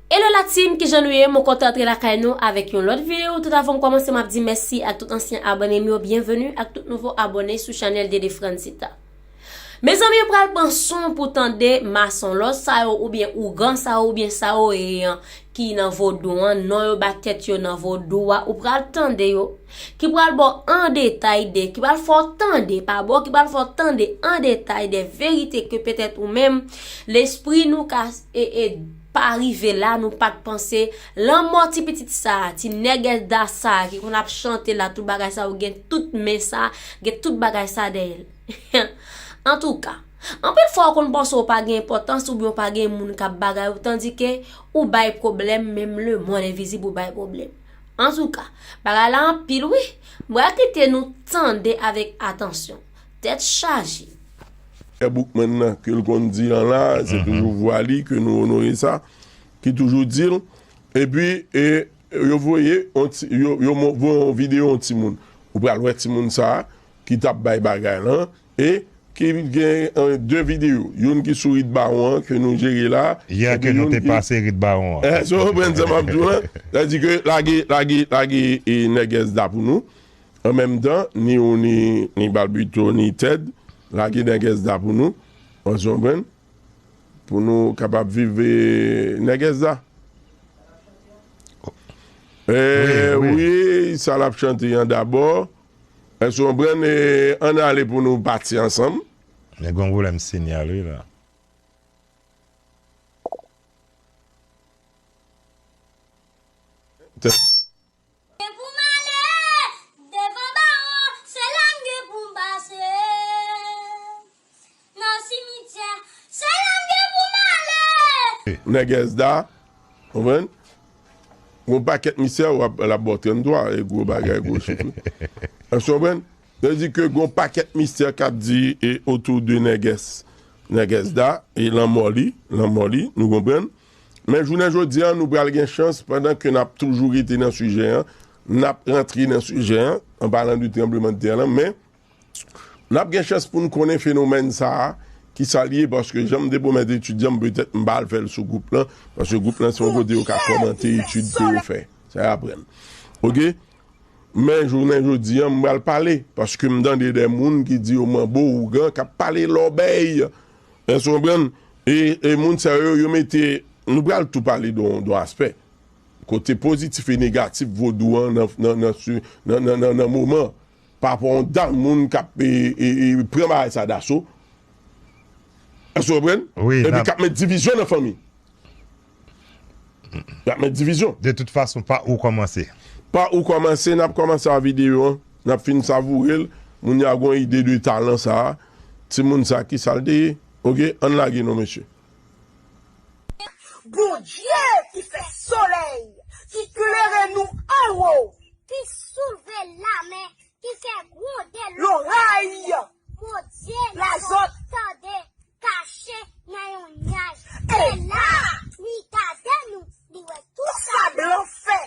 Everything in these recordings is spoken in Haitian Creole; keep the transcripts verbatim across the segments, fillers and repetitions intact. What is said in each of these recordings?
Hello la team, kijan nou ye? Mwen kontan antre lakay nou avèk yon lòt videyo. Tout avan m kòmanse, m ap di mèsi ak tout ansyen abòne m yo, byenveni ak tout nouvo abòne sou chanèl Dede Franzita. Mezanmi, ou pral pran son pou tande masonlòs sa yo, oubyen ougan sa yo, oubyen sa yo ye an, ki nan vodou an, non yo ba tèt yo nan vodou a, ou pral tande yo, ki pral ba w an detay de, ki pral fè w tande, pa ba w, ki pral fè w tande an detay de verite ke petèt ou menm, lespri nou ka, e, e, pa rive la, nou pa t panse. Lanmò ti pitit sa, ti nègès da sa, ki konn ap chante la, tout bagay sa, ou gen tout men sa, gen tout bagay sa dèyè l. Antouka, anpil fwa ou konn panse ou pa gen enpòtans oubyen ou pa gen moun k ap bagay ou, tandike ou bay pwoblèm, menm lemonn envizib ou bay pwoblèm. Antouka, bagay la anpil wi. M pral kite nou tande avèk atansyon. Tèt chaje. Boukman nan, ke l konn di an la, se toujou vwa li, ke nou onore sa, ki toujou di l. Epi, e, yo voye, on ti, yo, yo mo- voye yon videyo yon timoun. Ou pral wè timoun sa a, ki t ap bay bagay lan, e ki gen, e, de videyo. Youn ki sou Rit Bawon an, ke nou jere la, Yè epi ke nou youn te ki pase Rit Bawon an. Èske w konprann sa m ap di w lan? Sa di ke lage, lage, lage, e, nègès da pou nou. An menm tan, ni ou, ni, ni Balbito, ni Ted, lage nègès da pou nou. Èske w konprann? Pou nou kapab viv, e, nègès da. E, wi, wi, wi, sa l ap chante an dabò. Èske w konprann? E, ann ale pou nou pati ansanm. Nèg gen pwoblèm sinyal, wi, la. Te- Gen pou m ale devan bawon, se la m gen pou m pase. Nan simityè, se la m gen pou m ale. Nègès da, konprann? Gon pakèt mistè, w ap, l ap ba w tranntwa, e gwo bagay, gwo chif, wi. Èske w konprann? Sa vle di ke gon pakèt mistè k ap di, e, otou de nègès, nègès da, e lanmò li, lanmò li, nou konprann? Men jounen jodi an, nou pral gen chans, pandan ke n ap toujou rete nan sijè an, n ap rantre nan sijè an, an palan de tranblemanntè lan, men n ap gen chans pou n konnen fenomèn sa a, ki sa l ye, paske jan m te pwomèt etidyan m, petèt m pa al fè l sou gwoup lan, paske gwoup lan se yon kote yo ka kòmante etid ke yo fè. Sa y aprann. Oke? Men jounen jodi an, m pral pale, paske m tande de moun ki di yo manbo, ougan, k ap pale lòbèy. Èske w konprann? E, e moun sa yo, yo mete, nou pral tou pale de yon, de yon aspè. Kote pozitif e negatif vodou an nan, nan, nan, su- nan, nan, nan, nan moman. Pa rapò a yon dam moun k ap, e, e, e, pran bagay sa daso. Èske w konprann? Wi, epi n ap k ap met divizyon nan fanmi. Y ap met divizyon. De tout fason, pa ou kòmanse. Pa ou kòmanse, n ap kòmanse a videyo an. N ap fin savoure l. Moun yo a gon ide de talan sa a. Timoun sa a, ki sa l te ye? Oke, ann lage non, mesye. Bondye ki fè solèy, ki klere nou anwo, ki soulve lamè, ki fè gwonde loray, Bondye, lazòt, tande, kache nan yon nyaj. E la, li gade nou, li wè tout sa blan fè.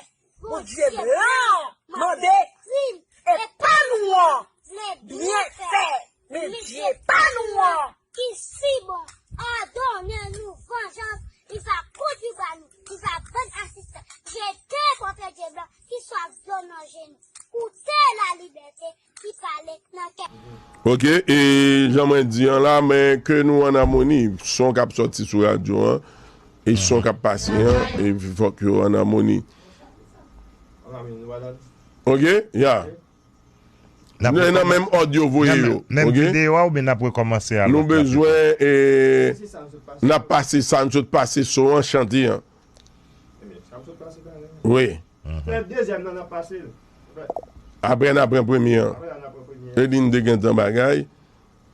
Bondye blan mande krim e pa nou an vle byen fè. Men Dye pa nou an ki si bon, òdone nou vanjans, li va kondui ba nou, li va ban n asistans. Jete kòkè Dye blan ki swaf dlo nan je nou. Koute lalibète ki pale nan kè. Oke, e jan mwen di an la, men ke nou an amoni, son k ap sòti sou radyo an, e son k ap pase an, e fòk yo an amoni. Oke, ya. N ap nan, nan rekòman- menm òd yo voye nan men- yo, menm oke? Videyo a oubyen n ap rekòmanse a lòt la? Nou bezwen, e, n ap pase sa n sot pase, son an, chante an. Wi. Dezyèm nan, n ap pase l. Apre n ap pran premye an. Apre n ap pran premye an. E li n te gentan bagay,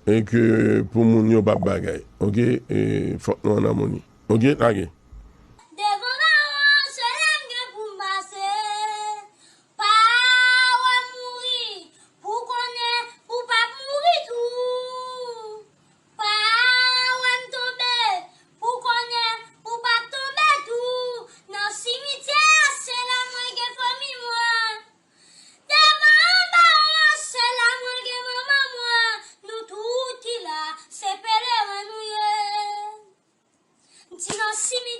e ke pou moun yo p ap bagay. Oke? E fòk nou an amoni. Oke? Lage. Devan bawon, se la m gen pou m pase. Pa wè m mouri, pou konnen ou p ap mouri tou. Pa wè m tonbe, pou konnen ou p ap tonbe tou. Nan simityè a, se la mwen gen fanmi mwen. Devan bawon an, se la mwen gen manman mwen. Nou tout ki la, se pelerin nou ye. M di nan simityè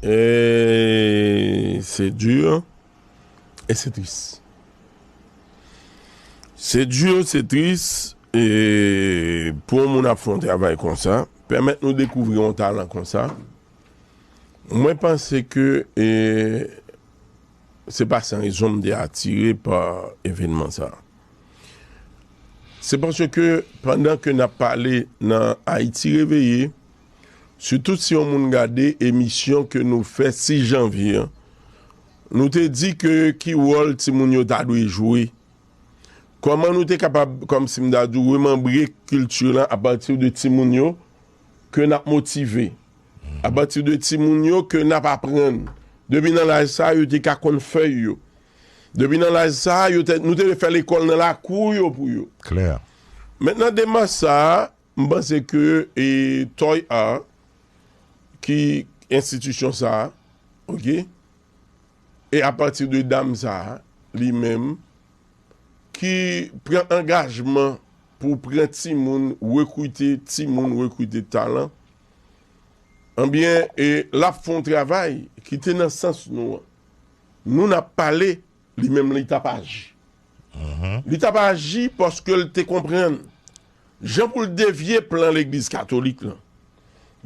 E se di e se tris. Se di, se tris, e pou yon moun ap fè yon travay konsa, pèmèt nou dekouvri yon talan konsa, mwen panse ke e, se pa san rezon m te atire pa evènman sa. Se paske pandan ke n ap pale nan Ayiti Reveye, sitou si yon moun gade emisyon ke nou fè sis janvye an, nou te di ke ki wòl timoun yo ta dwe jwe. Kòman nou te kapab, kòmsi m ta di w, remanbre kilti lan apati de timoun yo ke n ap motive, apati de timoun yo ke n ap aprann. Depi nan laj sa a, yo te ka konn fèy yo. Depi nan laj sa a, yo te, nou te fè lekòl nan lakou yo pou yo. Mentnan, demach sa a, m panse ke e, Toy Art, ki enstitisyon sa a, oke, e apati de dam sa a, li menm, ki pran angajman pou pran timoun, rekrite timoun, rekrite talan, anbyen, e l ap fè yon travay ki te nan sans nou an. Nou n ap pale, li menm li t ap aji. Li t ap aji paske l te konprann jan pou l devye plan legliz katolik lan,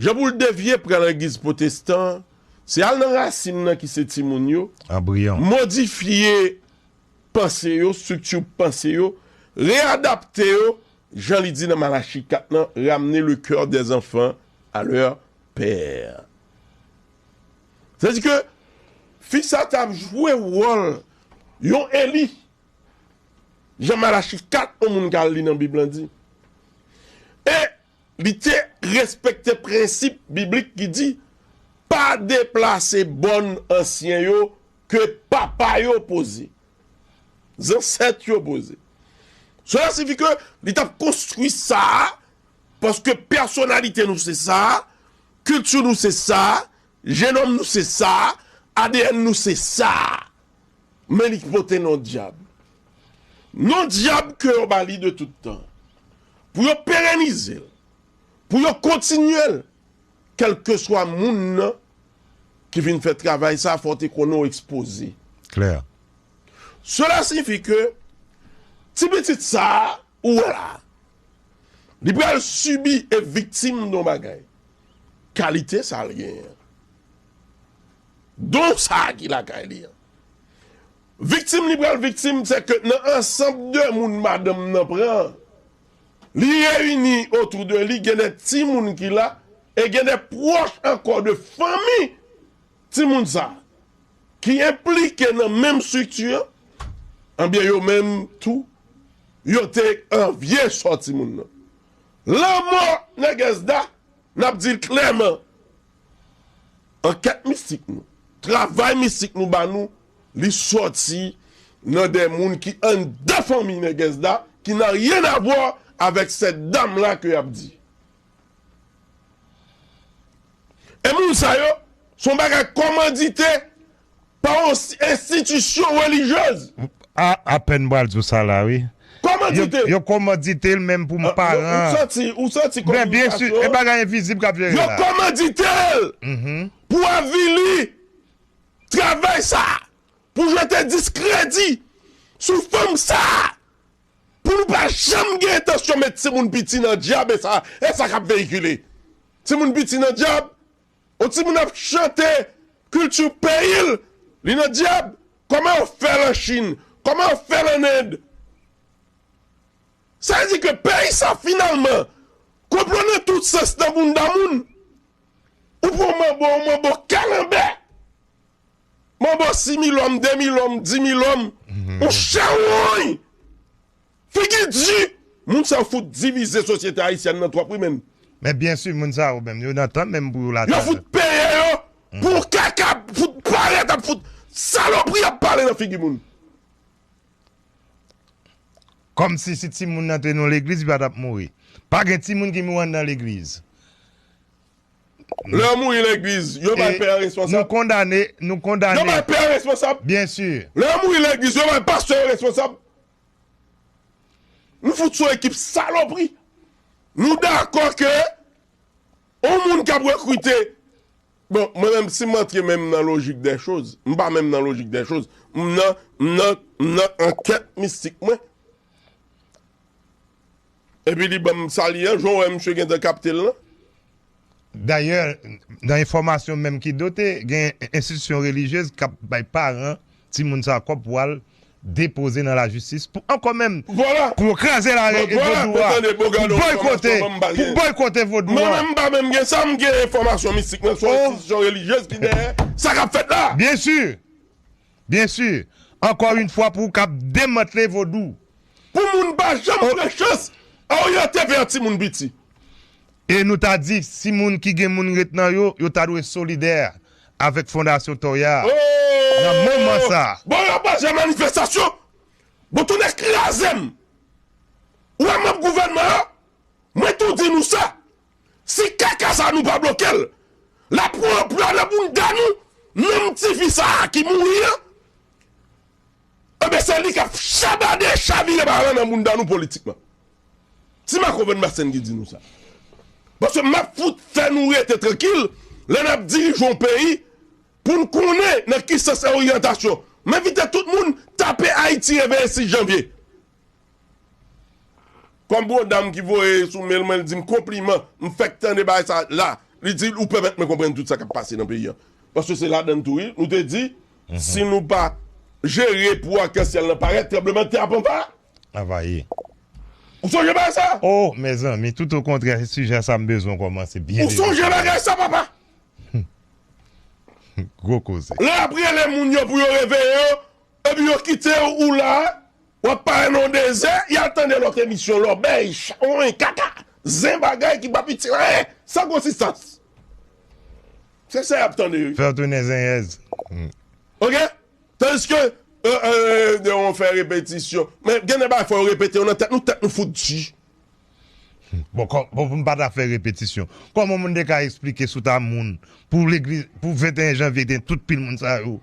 jan pou l devye plan legliz pwotestan an, se al nan rasin nan ki se timoun yo, modifye panse yo, estrikti panse yo, reyadapte yo, jan li di nan Malachi kat lan, ramener le cœur des enfants à leur père. Sètadi ke fi sa t ap jwe wòl yon Eli, jan Malachi kat, yon moun k al li nan Bib lan di. E li te respekte prensip biblik ki di, pa deplase bòn ansyen yo ke papa yo poze, zansèt yo poze. Sela siyifi ke li t ap konstwi sa a, paske pèsonalite nou se sa a, kilti nou se sa a, jenòm nou se sa a, A D N nou se sa a. Men li pote non dyab. Non dyab ke yo ba li de tout tan. Pou yo perenize l, pou yo kontinye l, kèlkeswa moun nan ki vin fè travay sa, fò w te konnen w ekspoze. Sela siyifi ke ti pitit sa a, ou wè la, li pral sibi e viktim de yon bagay. Kalite sa l genyen an. Don sa a ki lakay li an. Viktim li pral viktim, se ke nan ansanm de moun madanm nan pran, li reyini otou de li, gen de timoun ki la, e gen de pwòch ankò de fanmi timoun sa a, ki enplike nan menm estrikti an, anbyen yo menm tou, yo te anvye sò timoun nan. Lanmò Negès Da, n ap di l klèman, ankèt mistik nou, travay mistik nou ba nou, li sòti nan de moun ki anndan fanmi Negès Da, qui n'a rien à voir avec cette dame là ke y ap di. E moun sa yo, se yon bagay kòmandite pa yon enstitisyon relijyez. A, apèn m pral di w sa la, wi. Yo, kòmandite. Yo kòmandite l menm pou m paran. Ou santi, ou santi kòmandite. Men byen si, e bagay envizib k ap jere la. Yo kòmandite l pou avili travay sa a, pou jete diskredi sou fanm sa a, pou nou pa janm gen entansyon met timoun piti nan dyab, e sa, e sa k ap veyikile. Timoun piti nan dyab, yon timoun ap chante kilti peyi l, li nan dyab. Kòman yo fè l an Chin? Kòman yo fè l an End? Sa vle di ke peyi sa finalman konplo nan tout sans nan bounda moun. Ou pran manbo, yon manbo kalanbè. Manbo sis mil òm, de mil òm, di mil òm, yon chawony. Figi di, moun sa yo fout divize sosyete ayisyèn nan twòp wi menm. Men byen si moun sa yo menm, yo nan tan menm pou yo la. Yo fout peye yo pou kaka, fout parèt ap fout salopri ap pale nan figi moun. Kòmsi si timoun nan te nan legliz, li pa t ap mouri. Pa gen timoun ki mouri anndan legliz. Lè yo mouri legliz, yo bay pè a responsab. Nou kondane, nou kondane. Yo bay pè a responsab. Byen si. Lè yo mouri legliz, yo bay pastè yo responsab. Nou fout sou ekip salopri. Nou dakò ke yon moun k ap rekrite Bon, mwen menm, si m antre menm nan lojik dè choz, m pa menm nan lojik dè choz, m nan, m nan, m nan ankèt mistik mwen. Epi li ban m sa li an, jan w wè misye gentan kapte l lan. Dayè, nan enfòmasyon menm ki dote, gen enstitisyon relijyez k ap bay paran timoun sa kòb pou al depoze nan lajistis pou ankò menm Vwala. Pou yo kraze larèl e Vwala, vodou a. Pou boykote, pou boykote vodou a. Mwen menm m pa menm gen sa, m gen enfòmasyon mistik nan sou enstitisyon relijyez ki dèyè sa k ap fèt la. Byen si. Byen si. Ankò yon fwa pou w kab demantle vodou. Pou moun pa janm pran chans oryante vè timoun piti. E nou ta di, si moun ki gen moun ret nan yo, yo ta dwe solidè avèk Fondasyon Toya nan moman sa. Bon, yo pase manifestasyon. Bon, tounen kraze m. Ou wè manm gouvènman an? Mwen tou di nou sa. Si kaka sa nou pa bloke l, l ap pran anplwa nan bounda nou, menm tifi sa a ki mouri an, enben se li k ap chabade chavire balan nan bounda nou politikman. Ti Mako Van Basten ki di nou sa. Paske m ap fout fè nou rete trankil lè n ap dirije yon peyi pou n konnen nan ki sans e oryantasyon. M envite tout moun tape Ayiti Reveye sis janvye. Kòm gon dam ki voye sou mail mwen, li di m konpliman, m fèk tande bagay sa la. Li di ou pèmèt mwen konprann tout sa k ap pase nan peyi an. Paske se ladann tou wi, nou te di, si nou pa jere pou akansyèl lan parèt, tranblemanntè ap anva. Anvayi. Ou sonje bagay sa? Oh, mezanmi, toutokontrè, se sijè sa m bezwen w kòmanse byen devlope. Ou sonje bagay sa, papa? Gwo koze. Lè y ap rele moun yo pou yo reveye yo, epi yo kite ou la, w ap parèt nan yon dezè, y al tande lòt emisyon, lòbèy, chawony, kaka, zen bagay ki p ap itil anyen, san konsistans. Se sa y ap tande wi. Fè w tounen zenyèz. Oke? Tandiske, e, e, e, yo fè repetisyon. Men gen de bagay fò yo repete yo nan tèt nou, tèt nou fout di. Bon, kò, bon, pou m pa ta fè repetisyon, kòman moun te ka eksplike sou ta moun pou legliz, pou venteyen janvye gen tout pil moun sa yo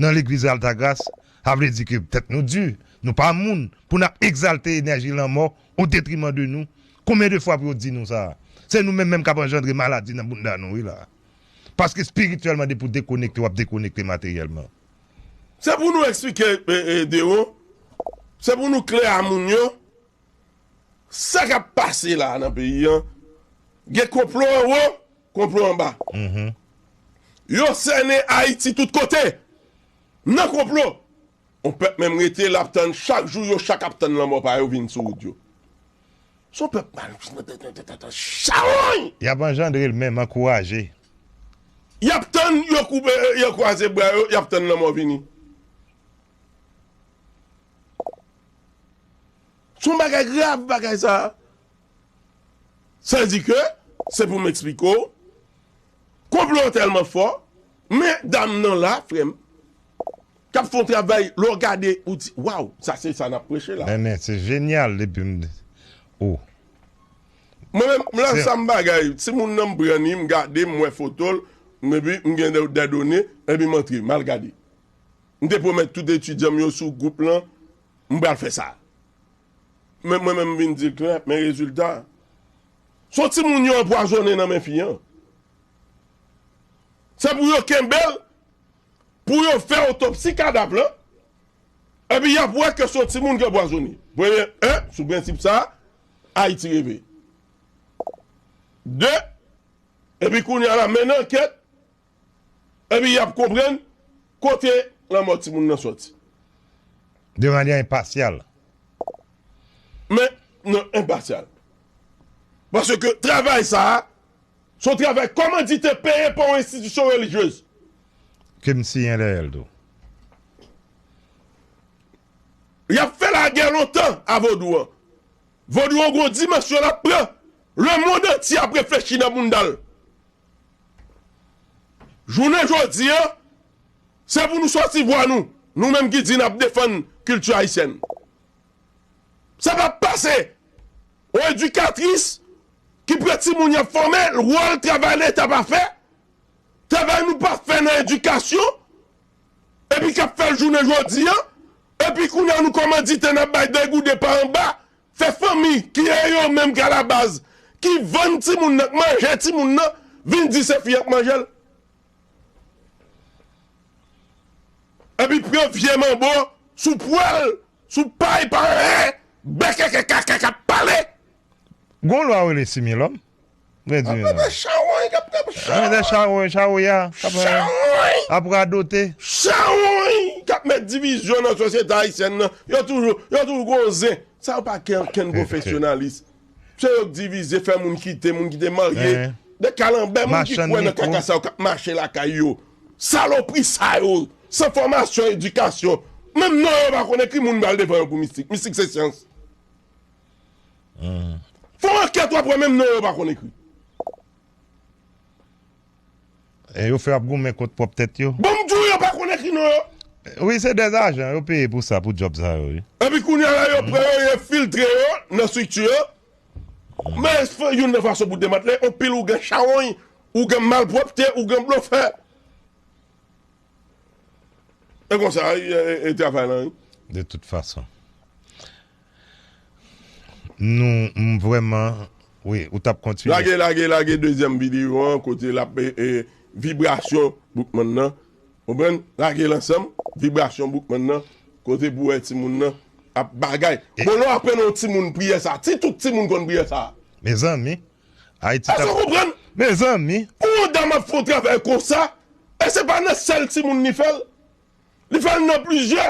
nan legliz Altagras? Sa vle di ke tèt nou di, nou pa moun pou n ap egzalte enèji lanmò o detriman de nou. Konbyen de fwa pou yo di nou sa? Se nou menm menm k ap anjandre maladi nan bounda nou wi la. Paske espirityèlman depi w dekonekte, w ap dekonekte materyèlman. Se pou nou eksplike, e, e, Dewo. Se pou nou klè a moun yo. Sa k ap pase la nan peyi an, gen konplo anwo, konplo anba. Yo sènen Ayiti tout kote. Nan konplo. On pèp menm rete l ap tann chak jou yo chak ap tann lanmò pa yo vin sou wout yo. Se on pèp mal. Chawony! Y ap anjandre l menm, ankouraje. Y ap tann yo koupe, yo kwaze bra yo, y ap tann lanmò vini. Se yon bagay grav bagay sa a. Sa di ke, se pou m eksplike w, konplo an tèlman fò, men dam nan la, frè m, k ap fè yon travay, lè w gade, ou di, waw, sa se sa n ap preche la. Men, men, se jenyal depi m. O. Mwen menm, m lan sa m bagay, timoun nan m pran li, m gade, m wè foto l, epi m gen de, de done, epi m antre, m al gade. M te pwomèt tout etidyan m yo sou gwoup lan, m pral fè sa. Men mwen menm m vin di l klè, men rezilta. Se yon timoun yo anpwazonnen nan men fi an. Se pou yo kenbe l, pou yo fè otopsi kadav lan, epi y ap wè ke se yon timoun ki anpwazonnen. Premye, en, sou prensip sa a, Ayiti reve. De, epi kounye a la, mennen ankèt, epi y ap konprann kote lanmò timoun nan sòti. De manyè enpasyal. Men, non, enpasyal. Paske travay sa a, se yon travay kòmanditè peye pa yon enstitisyon relijyez. Ke m siyen dèyè l tou. Y ap fè lagè lontan a vodou an. Vodou an gon dimansyon l ap pran. Lemonn antye ap reflechi nan bounda l. Jounen jodi an, se pou nou sòti vwa nou, nou menm ki di n ap defann kilti ayisyèn. Sa p ap pase. Yon edikatris ki pran timoun y ap fòme, wòl travay Leta pa fè, travay nou pa fè nan edikasyon, epi k ap fè l jounen jodi an, epi kounye a nou kòmanditè n ap bay degouden pa anba, fè fanmi ki e yo menm k alabaz, ki vann timoun nan, k manje timoun nan, vin di se fi an k manje l. Epi pran vye manbo sou pwèl, sou pay, pa anyen, bèkèkè kaka k ap pale. Gon lwa rele Similòm. Mwen di ap rete chawony k ap, k ap chawony. Chawony, chawony a, k ap, chawony, ap radote. Chawony k ap met divizyon nan sosyete ayisyèn nan. Yo toujou, yo toujou gon zen. Sa yo pa kenn, kenn pwofesyonalis. Se yo k divize, fè moun kite, moun ki te marye. De kalanbè, moun ki kwè nan kaka sa yo k ap mache lakay yo. Salopri sa yo, san fòmasyon, edikasyon. Menm non yo pa konn ekri, moun pral devan yo pou mistik. Mistik se syans. Fè yon ankèt, w ap wè menm non yo pa konn ekri. E yo fè ap goumen kont pwòp tèt yo. Bon, m di w, yo pa konn ekri non yo. Wi, se dèzajan yo peye pou sa, pou djòb sa yo, wi. Epi kounye a la, yo pran yo, yo enfiltre yo nan estrikti yo. Men youn nan fason pou demantle, anpil ou gen chawony, ou gen malpwòpte, ou gen blofè. E konsa, e, e, e travay lan, wi. De tout fason. Nou, m vrèman, wi, ou t ap kontinye. Lage, lage, lage dezyèm videyo an, kote l ap, e, e, vibrasyon Boukman nan. Konprann? Lage l ansanm, vibrasyon Boukman nan, kote pou wè timoun nan ap bagay. Bon, lè w aprann yon timoun priyè sa, ti tout timoun konn priyè sa. Mezanmi, Ayiti t ap. Èske w konprann? Mezanmi. Pou yon dam ap fè yon travay konsa, e se pa nan sèl timoun li fè l. Li fè l nan plizyè.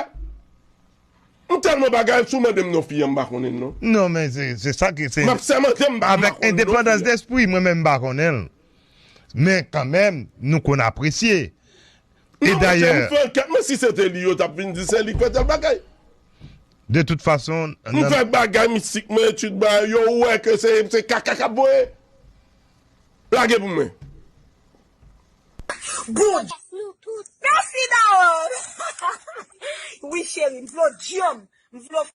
M tèlman bagay, si w mande m non fi an, m pa konnen l non. Non, men se, se sa ki, se. M ap sèmante, m pa, m pa konnen non fi an. Avèk endepandans despri, mwen menm m pa konnen l. Men kanmenm, nou konn apresye. E dayè, m fè ankèt, men si se te li, yo t ap vin di se li k fè tèl bagay. De tout fason, m fè bagay mistik, mwen etid bagay, yo wè ke se, se kaka k ap voye. Lage pou mwen. Bondye. Mèsi, Dawòl. Wi, cheri, m vle w dyanm. M vle w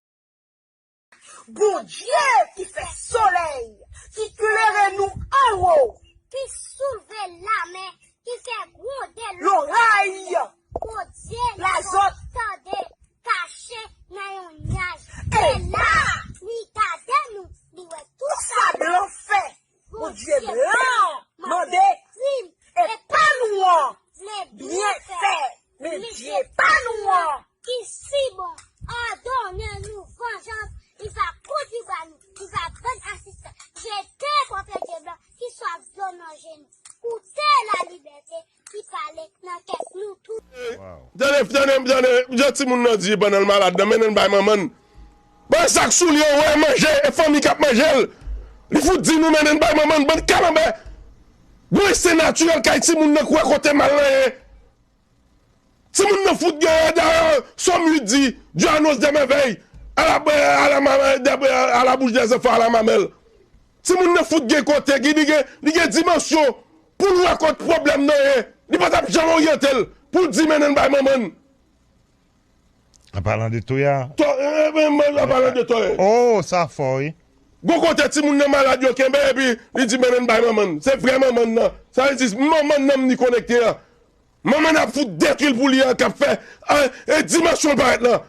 Bondye ki fè solèy, ki klere nou anwo, ki soulve lamè, ki fè gwonde loray, Bondye, lazòt, tande, kache nan yon nyaj. E la, li gade nou, li wè tout sa blan fè. Bondye blan mande krim e pa nou an byen fè. Men Dye pa nou an ki si bon, òdone nou vanjans, li va kouri ba nou, li va ban n asistans. Jete kont Dye blan ki swaf dlo nan je nou. Koute lalibète ki pale nan kè nou tou. Tande, tande, tande, jan timoun nan di pandan l malad nan, mennen l bay manman n. Ban sa k sou li an, wè manje, e fanmi k ap manje l. Li fout di nou mennen l bay manman n, bann kalanbè. Gon ensten natirèl kay timoun nan kwè kote mal lan ye. Timoun nan fout gen, dayè, Sòm uit di, Dieu annonce des merveilles à la, à la, à la bouche des enfants, à la mamelle. Timoun nan fout gen kote, li gen, li gen dimansyon pou l wè kot pwoblèm nan ye. Li pa t ap janm oryante l pou l di mennen l bay manman n. An palan de toya. To, e, e, e, an palan de toya. Oh, sa fò, wi. Gon kote timoun nan malad yo kenbe epi li di mennen l bay manman n. Se vrè manman n nan. Sa vle di manman n nan m ni konekte an. Manman n ap fout detwi l pou li an k ap fè, e, dimansyon l parèt lan.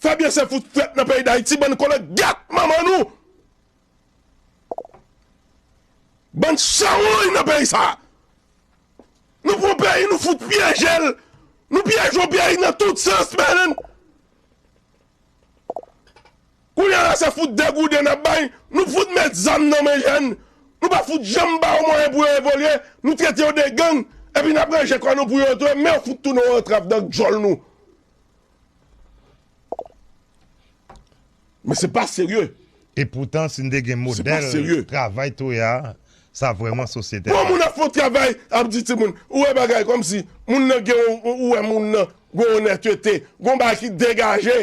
Fabien se fout fèt nan peyi Dayiti, bann kòlèt gat manman nou. Bann chawony nan peyi sa. Nou pran peyi, nou fout pyeje l. Nou pyeje yon peyi nan tout sans, men. Kounye a la, se fout degouden n ap bay. Nou fout met zam nan men jèn. Nou pa fout janm ba yo mwayen pou yo evolye. Nou trete yo de gang. Epi n ap ranje kò nou pou yo tou. Men yo fout tounen yon antrav nan djòl nou. Men se pa serye. E poutan, si n te gen modèl travay toya, sa vrèman sosyete. Bon, moun ap fè yon travay, ap di timoun, ou wè bagay kòmsi, moun nan gen, ou, ou wè moun nan, gon onètete, gon bagay ki degaje.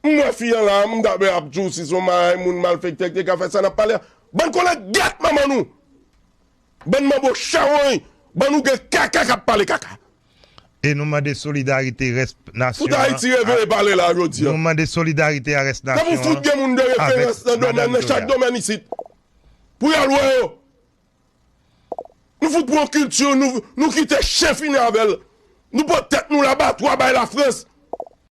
M wè fi an la, m ta ap di w si se yon maray moun malfektè ki te ka fè sa n ap pale a. Bann kòlèt gat manman nou! Bann manbo chawony! Bann ou gen kaka k ap pale kaka! E nou mande solidarite rès nasyon an. Tout Ayiti reveye pale la jodi a. Nou mande solidarite a rès nasyon an. Tanpri fout gen moun de referans nan domèn, nan chak domèn isit. Pou y al wè yo. Nou fout pran kilti, nou, nou kite chen fini avè l. Nou pot tèt nou labatwa bay Lafrans.